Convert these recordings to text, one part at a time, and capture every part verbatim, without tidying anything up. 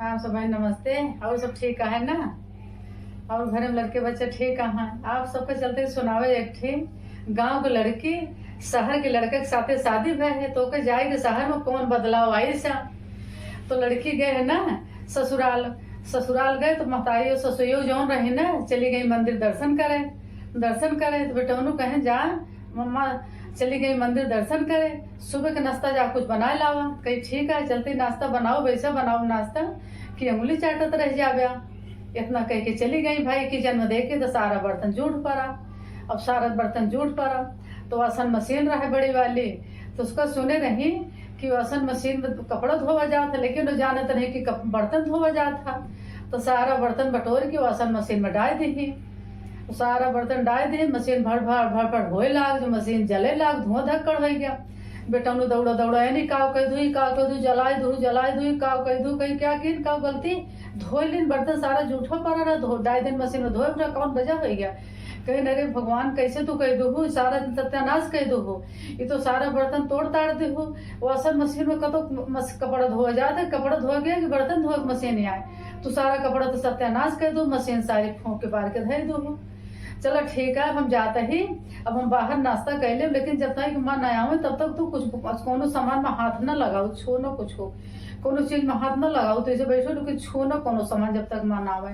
हाँ, सब भाई नमस्ते। और सब ठीक है ना? और घर में लड़के बच्चे ठीक हैं? आप सबके चलते सुनावे एक ठे गाँव के लड़की शहर के लड़के के साथे शादी भय है, तो ओके जाए के शहर में कौन बदलाव आई सा। तो लड़की गए है ना ससुराल। ससुराल गए तो महतारी और ससुइयो जौन रही ना, चली गई मंदिर दर्शन करे। दर्शन करे तो बेटौनू कहे, जा मम्मा चली गई मंदिर दर्शन करे, सुबह के नाश्ता जा कुछ बनाए लावा। कही, ठीक है, चलते नाश्ता बनाओ, वैसा बनाओ नाश्ता कि उंगली चाटत रह जावे। इतना कह के चली गई भाई। किचन में देखे तो सारा बर्तन जूठ पड़ा। अब सारा बर्तन जूठ पड़ा तो वासन मशीन रहे बड़ी वाली, तो उसका सुने रही कि वासन मशीन में कपड़ा धोवा जात है, लेकिन वो जानत नहीं कि कप-, बर्तन धोवा जात है। तो सारा बर्तन बटोर के वासन मशीन में डाल दी। तो सारा बर्तन डाल दी, मशीन भड़ भड़ भड़ भड़ होए लाग, जो मशीन जले लाग, धुआं धक्कड़ हो गया। बेटौनू दौड़ा दौड़ा, "ए नहीं, काव कह दू, ई काव कह दू, जलाए दू, जलाए दू, ई काव कह दू, कहीं क्या किन, काव गलती?" धोए लिन बर्तन सारा जूठा पड़ा रहा, धो, डाल दिन मशीन में धोए उठा, कौन वजह हो गया? कहीं, "अरे भगवान, कैसे तू कह दू, सारा सत्यानाश कह दू, ये तो सारा बर्तन तोड़ ताड़ दे हो, वासन मशीन में कतो मस-, कपड़ा धोआ जात है, कपड़ा धोआ गया कि बर्तन धोए के मशीन आए, तू सारा कपड़ा तो सत्यानाश कह दू, मशीन सारी फूंक के बाहर के धर दू हो।" चलो ठीक है, अब हम जाते ही, अब हम बाहर नाश्ता कर लेब, लेकिन जब तक माँ ना आवे तब तक तू कुछ, कोनो सामान में हाथ ना लगाओ, छो ना कुछ हो, कोनो चीज में हाथ ना लगाओ, तो ऐसे बैठो, लेकिन छो ना कोनो सामान जब तक माँ ना आवे।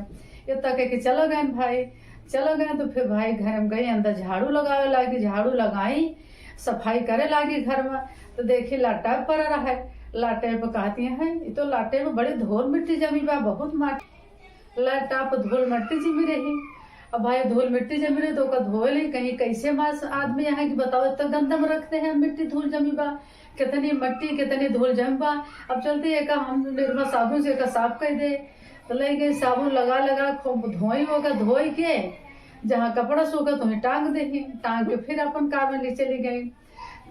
इतना कह के चला गए भाई। चला गए तो फिर भाई घर में गई, अंदर झाड़ू लगावे लागी, झाड़ू लगाई, सफाई करे लागी घर में, तो देखी लाटा पर रहे। लाटे पे कहती है, "ये तो लाटे में बड़ी धूल मिट्टी जमी बा, बहुत माटी।" लाटा पे धूल मिट्टी जमी रही। अब भाई धूल मिट्टी जमी रही तो ओका धोए ली, कहीं कैसे मास आदमी यहाँ की बताओ, इतना गंदा में रखते हैं, मिट्टी धूल जमी बा, कितनी मिट्टी कितनी धूल जमी बा। अब चलते एका हम निरमा साबुन से एका साफ कर दे, तो ले गई साबुन लगा लगा खूब धोई, ओका धोई के जहाँ कपड़ा सूखा तो वहीं टांग दे, टांग के फिर अपन काम में चली गई।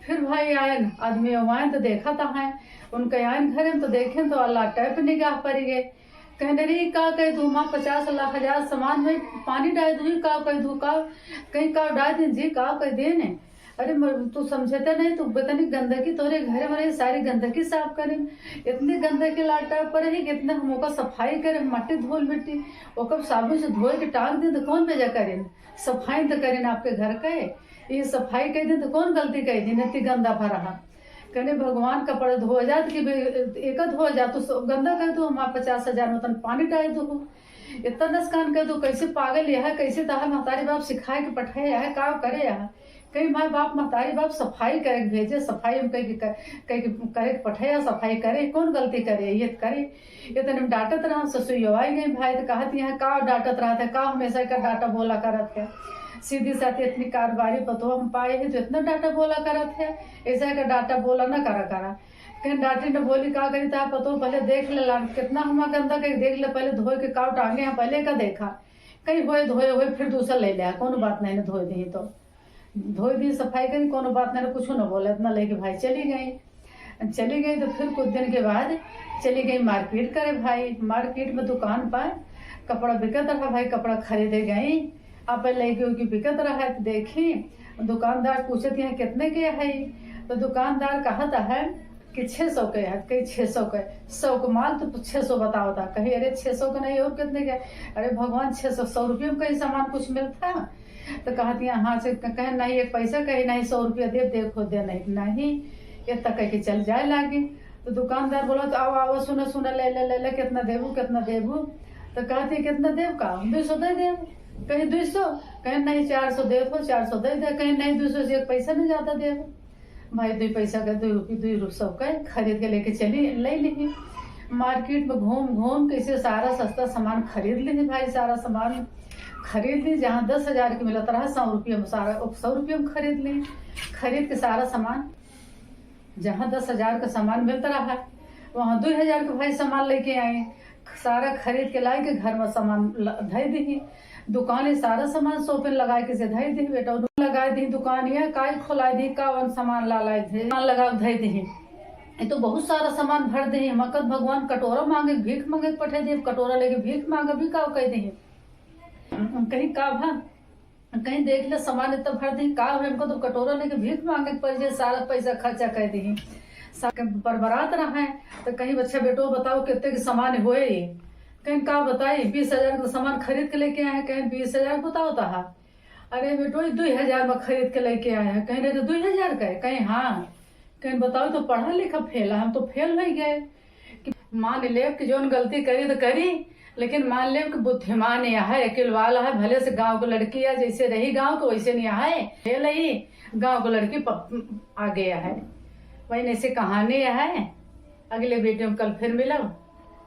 फिर भाई आयन, आदमी आयन तो देखा था है, उनके आयन घरे में तो देखें तो अल्लाह टाइप निगाह पड़ गए। कहने रही, "का कह दू माँ, पचास लाख हजार सामान में पानी डाल दू, का कह दू, का कहीं का डाल दें जी, का कह दें ने?" अरे म-, तू समझते नहीं, तू इतनी गंदगी तोरे घर में रही, सारी गंदगी साफ करें। इतनी गंदगी लाटा पर है कि इतना हम ओकर सफाई करें, मट्टी धूल मिट्टी, ओकर साबुन से धोए के टांग दें तो कौन वजह करें? सफाई तो करें आपके घर के, ये सफाई कह दें तो कौन गलती कह दें, इतनी गंदा भरा है। कहने भगवान कपड़ा धोआ जात कि बे-, एक धोआ जात तो स-, गंदा कह दो, हमार पचास हजार में तन पानी डाल दो। इतना नुकसान कह दो, कैसे पागल यह है, कैसे तहार महतारी बाप सिखाए के पठाए है, का करे है? कहीं माँ बाप महतारी बाप सफाई करे के भेजे, सफाई हम कह के कर-, कह के करे के पठाए, सफाई करे, कौन गलती करे, ये करे। इतने में डांटत रहा, ससुइयो आई गई भाई, तो कहत यहाँ का डांटत रहत है, का हमेशा का डांटा बोला करत है। सीधी साथ इतनी कारोबारी पतोह हम पाए हैं तो इतना डांटा बोला करत है, ऐसा का डांटा बोला ना करा करा। कहीं डांटी न बोली का करी, ता पतोह पहले देख ले लाग, कितना हमार गंदा के देख ले, पहले धोए के काव टांगे हैं, पहले का देखा, कहीं होए धोए हुए फिर दूसरा ले ले, कोनो बात नहीं, धोए दी तो धोए दी, सफाई करी, कोनो बात नहीं, कुछ न बोला, इतना लेके भाई चली गई। चली गई तो फिर कुछ दिन के बाद चली गई मार्केट करे भाई। मार्केट में दुकान पर कपड़ा बिकत रहा भाई, कपड़ा खरीदे गई। आप लड़की उकी बिकत रहा है तो देखी, दुकानदार पूछत, "यहाँ कितने के है?" तो दुकानदार कहता है कि "छः सौ के है।" कही, "छः सौ के? सौ के माल तो छः सौ बतावता।" कही, "अरे छः सौ के नहीं, और कितने के?" अरे भगवान, छः सौ, सौ रुपये में कहीं सामान कुछ मिलता? तो कहत यहाँ से क-, कहे, "नहीं, एक पैसा," कहे, "नहीं, सौ रुपया दे, देखो दे, नहीं, नहीं।" इतना कह के चल जाए लागी। तो दुकानदार बोला, "तो आओ, आओ, सुनो, सुनो, ले ले, ले ले, कितना देबू, कितना देबू?" तो कहती, "कितना देब का? दुई सौ दे देब।" कहे, "दुई सौ?" कहे, "नहीं, चार सौ देब हो, चार सौ दे दे।" कहे, "नहीं, दुई सौ से एक पैसा नहीं ज्यादा देब।" भाई दुई पैसा का, दुई रुपये, दुई रुपये सौ का खरीद के लेके चली, ले ली। मार्केट में घूम घूम के इसे सारा सस्ता सामान खरीद ली भाई, सारा सामान खरीद ली। जहाँ दस हजार के मिलत रहा, सौ रुपये में सारा, सौ रुपये में खरीद ली। खरीद के सारा सामान, जहाँ दस हजार का सामान मिलत रहा, वहाँ दुई हजार का भाई सामान लेके आई। सारा खरीद के लाई के घर में सामान ल-, धई दी। दुकान ये सारा सामान शॉपिंग लगाए के से धई दी। बेटा लगा दी दुकान, ये काई खोला दी, कावन सामान ला लाई थे, सामान लगा धई दी। ये तो बहुत सारा सामान भर दी। मकत भगवान कटोरा मांगे, भीख मांगे के पठे दी। कटोरा लेके भीख मांगे भी का कह दी। कहीं का भा कहीं देख ले, सामान इतना भर दी, का हो, हमको तो कटोरा लेके भीख मांगे के पड़ जाए, सारा पैसा खर्चा कर दी। सा-, बरबरात रहे, तो कहीं, "अच्छा बेटो, बताओ, कितने के सामान होए?" कहीं, "का बताई, बीस हजार का सामान खरीद के लेके आए हैं।" कहीं, "बीस हजार बताओ तहा।" "अरे बेटो, ई दुई हजार में खरीद के लेके आए हैं।" कहीं, "रे, तो दुई हजार का है?" कहीं, "हाँ।" कहीं, "बताओ, तो पढ़ा लिखा फेल है, हम तो फेल हो गए।" कि मान लेब कि जौन गलती करी तो करी, लेकिन मान लेब कि बुद्धिमान यह है, अकिल वाला है, भले से गाँव के लड़की है, जैसे रही गाँव के वैसे नहीं है, फेल ही गाँव के लड़की प-, आगे है। वही ऐसे कहानी है। अगले वीडियो में कल फिर मिलब।